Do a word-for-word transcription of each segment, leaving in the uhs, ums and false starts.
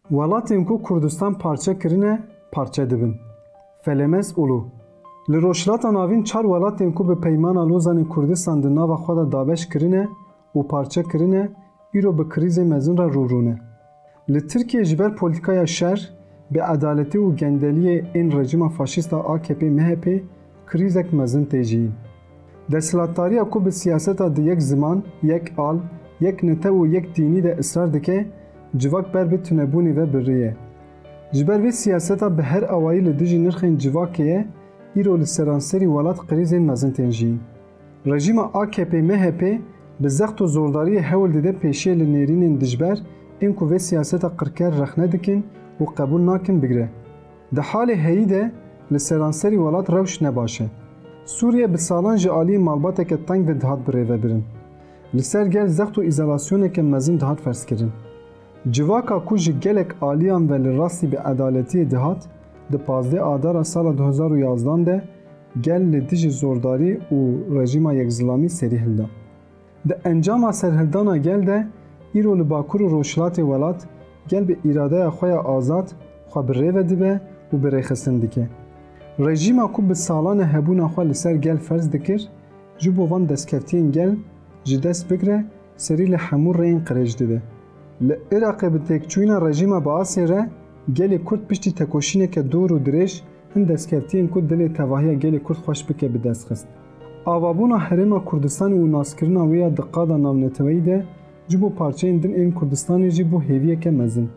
Welatên ku Kurdistan parçe kirine, parçe dibin. Felemez Ulu. Li Rojhilata Navîn çar welatên ku bi Peymana Lozanê Kurdistan di nava xwe de dabeş kirine û parçe kirine, îro bi krîzê mezin re rû rû ne. Li Tirkiyê ji ber polîtîkaya şer, bêedaletî û gendeliyê ên rejîma faşîst a A K P M H P krîzek mezin tê jiyîn. Desthilatdariya ku bi siyaseta di yek ziman, yek al, yek netew û yek dînî de israr dike, civak ber bi tunebûnê ve birriye. Ji ber vê siyaseta bi her awayî li dijî nirxên civakê ye, îro li seranserî welat krîzên mezin tên jiyîn. Rejîma A K P M H P bi zext û zordariyê hewl dide pêşiyê li nêrînên dijber ên ku vê siyaseta qirker rexne dikin û qebûl nakin bigre. Di halê heyî de li seranserî welat rewş ne baş e. Sûriye bi salan ji aliyê malbateke teng ve dihat birêvebirin. Li ser gel zext û îzolasyoneke mezin dihat ferzkirin. Civaka ku ji gelek aliyan ve li rastî bêedaletiyê dihat, di pazdeh Adara sala du hezar û yazdan de gel li dijî zordarî û rejîma yekzilamî serî hilda. Di encama serhildana gel de îro li bakur û rojhilatê welat gel bi îradeya xwe ya azad xwe bi rê ve dibe û bi rêxistin dike. Rejîma ku bi salan e hebûna xwe li ser gel ferz dikir, ji bo van destkeftiyên gel ji dest bigre, serî li hemû rêyên qirêj dide. Li Iraqê bi têkçûyîna rejîma Baasê re gelê Kurd piştî tekoşîneke dor û dirêj hin destkeftiyên ku dilê tevahiya gelê Kurd xweş bike bi dest xist. Avabûna Herêma Kurdistanê û naskirina wê ya di qada navneteweyî de ji bo parçeyên din ên Kurdistanê jî bû hêviyeke mezin.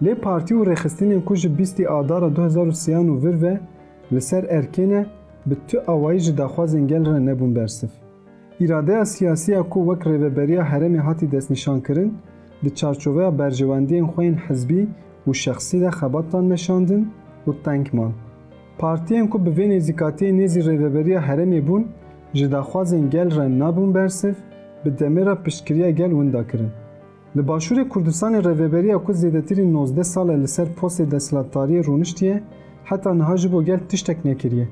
Lê partî û rêxistinên ku ji bîstî Adara du hezar û sêyan û vir ve li ser erkê ne, bi tu awayî ji daxwazên gel re nebûn bersiv. Îradeya siyasî ya ku wek rêveberiya herêmê hatî destnîşankirin, di çarçoveya berjewendiyên xwe yên hizbî û şexsî de xebatdan meşandin û teng man. Partiyên ku bi vê nêzîkatiyê nêzî rêveberiya herêmê bûn, ji daxwazên gel re nabûn bersiv, bi demê re piştgiriya gel winda kirin. Li Başûrê Kurdistanê rêveberiya ku zêdetirî nozdeh sal e li ser postê desthilatdariyê rûniştiye, heta niha ji bo gel tiştek nekiriye.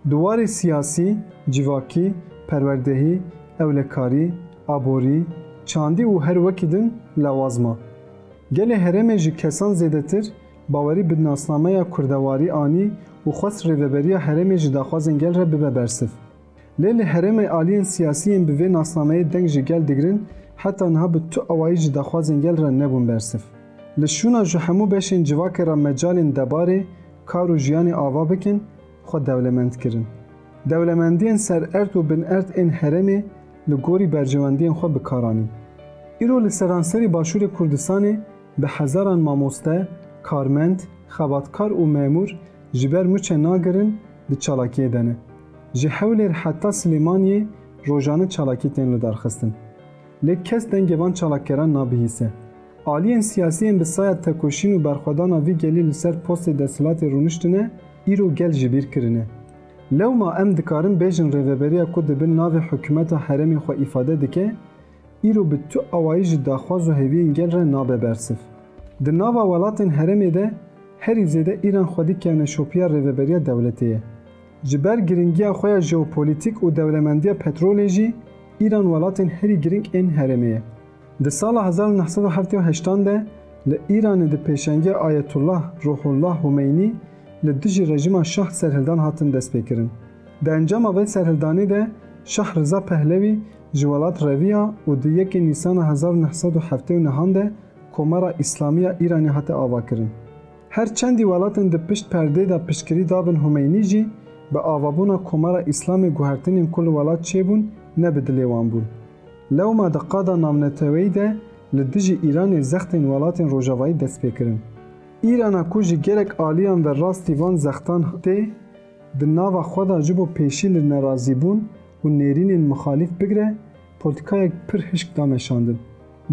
Di warê siyasî, civakî, perwerdehî, ewlekarî, aborî, çandî û her wekî din lawaz ma. Gelê herêmê ji kesan zêdetir bawerî bi nasnameya kurdewarî anî û xwest rêveberiya herêmê ji daxwazên gel re bibe bersiv. Lê li herêmê aliyên siyasî yên bi vê nasnameyê deng ji gel digirin, heta niha bi tu awayî ji daxwazên gel re nebûn bersiv. Li şûna ji hemû beşên civakê re mecalên debarê, kar û jiyanê ava bikin, xwe dewlemend kirin. Dewlemendiyên sererd û binerd ên herêmê li gorî berjewendiyên xwe bi kar anîn. Îro li seranserî Başûrê Kurdistanê bi hezaran mamoste, karmend, xebatkar û memûr ji ber mûçe nagirin di çalakiyê de ne. Ji Hewlêr heta Silêmaniyê rojane çalakî tên lidarxistin. Lê kes dengê van çalakkeran nabihîse. Aliyên siyasî yên bi saya tekoşîn û berxwedana vî gelî li ser postê desthilatê rûniştine, îro gel ji bîr kirine. Lewma em dikarin bêjin rêveberiya ku di bin navê hikûmeta herêmê xwe îfade dike, îro bi tu awayî ji daxwaz û hêviyên gel re nabe bersiv. Di nava welatên herêmê de herî zêde Îran xwedî kevneşopiya rêveberiya dewletê ye. Ji ber giringiya xwe ya jeopolîtîk û dewlemendiya petrolê jî Îran welatên herî giring ên herêmê ye. Di sala hezar û neh sed û heftê û heştan de li Îranê di pêşengiya Ayetullah Ruhullah Humeynî li dijî rejîma Şah serhildan hatin destpêkirin. Di encama vê serhildanê de Şah Riza Pehlewî ji welat reviya û di yekê Nîsana hezar û neh sed û heftê û nehan de Komara Îslamî ya Îranê hate avakirin. Her çendî welatên di pişt perdê de piştgirî dabin Humeynî jî, bi avabûna Komara Îslamê guhertinên ku li welat çêbûn ne bi dilê wan bûn. Lewma di qada navneteweyî de li dijî Îranê zextên welatên Rojavayî dest pê kirin. Îrana ku ji gelek aliyan ve rastî van zextan tê, di nava xwe de ji bo pêşî li nerazîbûn û nêrînên mixalîf bigire, polîtîkayek pir hişk da meşandin.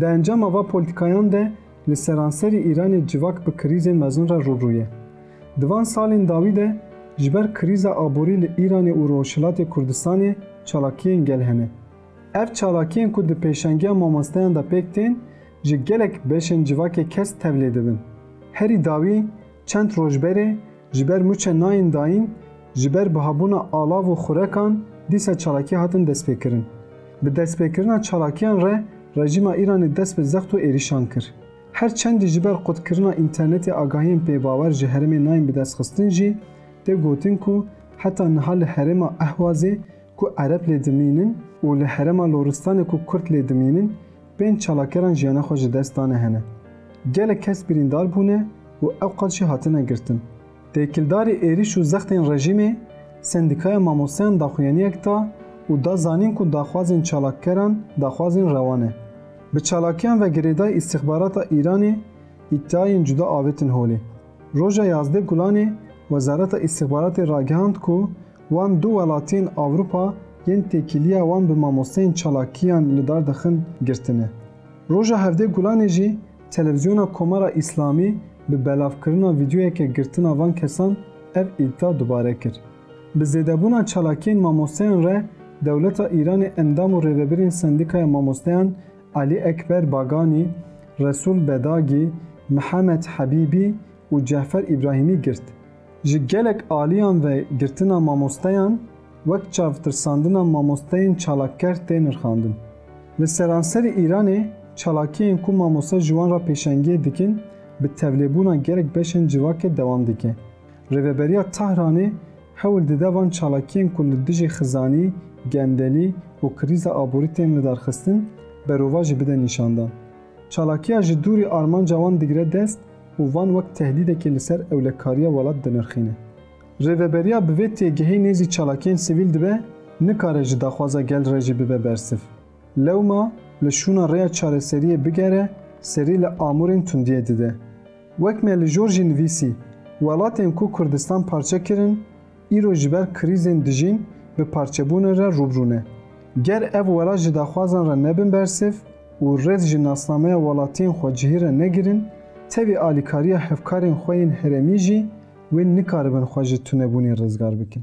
Di encama va polîtîkayan de li seranserî Îranê civak bi krîzên mezin re rûbirû ye. Di van salên dawî de ji ber krîza aborî li Îranê û Rojhilatê Kurdistanê çalakiyên gel hene. Ev çalakiyên ku di pêşengiya mamosteyan de pêk tên, ji gelek beşên civakê kes tevlê dibin. Herî dawî, çend roj berê, ji ber mûçe nayên dayîn, ji ber bihabûna alav û xurekan dîsa çalakî hatin destpêkirin. Bi destpêkirina çalakiyan re rejîma Îranê dest bi zext û êrîşan kir. Her çendî ji ber qutkirina înternetê agahiyên pêbawer ji herêmê nayên bidestxistin jî, tê gotin ku heta niha li herêma Ehwazê ku Ereb lê dimînin û li herêma Loristanê ku Kurd lê dimînin, pênc çalakkeran jiyana xwe ji dest dane hene. Gelek kes birîndar bûne û ew qas jî hatine girtin. Têkildarî êrîş û zextên rejîmê, Sendîkaya Mamosteyan daxuyaniyek da û da zanîn ku daxwazên çalakkeran daxwazên rewa ne. Bi çalakiyan ve girêdayî îstixbarata Îranê îddiayên cuda avêtin holê. Roja yazdeh Gulanê Wezareta Îstixbaratê ragihand ku wan du welatiyên Ewropa yên têkiliya wan bi mamosteyên çalakiyan li dar dixin girtine. Roja hevdeh Gulanê jî Televîzyona Komara Îslamî bi belavkirina vîdeoyeke girtina van kesan ev îdia dubare kir. Bi zêdebûna çalakiyên mamosteyan re dewleta Îranê endam û rêvebirên Sendîkaya Mamosteyan Elî Ekber Baganî, Resûl Bedagî, Mihemed Hebîbî û Cefer Îbrahîmî girt. Ji gelek aliyan ve girtina mamosteyan wek çavtirsandina mamosteyên çalakker tê nirxandin. Li seranserê Îranê çalakiyên ku mamoste ji wan re pêşengiyê dikin, bi tevlêbûna gelek beşên civakê dewam dike. Rêveberiya Tahranê hewl dide van çalakiyên ku li dijî xizanî, gendelî û krîza aborî tên lidarxistin, berovajî bide nîşandan. Çalakiya ji dûrî armanca wan digire dest û van wek tehdîdekê li ser ewlekariya welat dinirxîne. Rêveberiya bi vê têgihê nêzî çalakiyên sivîl dibe, nikare ji daxwaza gel re jî bibe bersiv. Lewma li şûna rêya çareseriyê bigere, serî li amûrên tundiyê dide. Wek me li jor jî nivîsî, welatên ku Kurdistan parçe kirin, îro ji ber krîzên dijîn bi parçebûnê re rûbirû ne. Ger ev welat ji daxwazan re nebin bersiv û rêz ji nasnameya welatiyên xwecihî re negirin, tevî alîkariya hevkarên xwe yên herêmî jî wê nikaribin xwe ji tunebûnê rizgar bikin.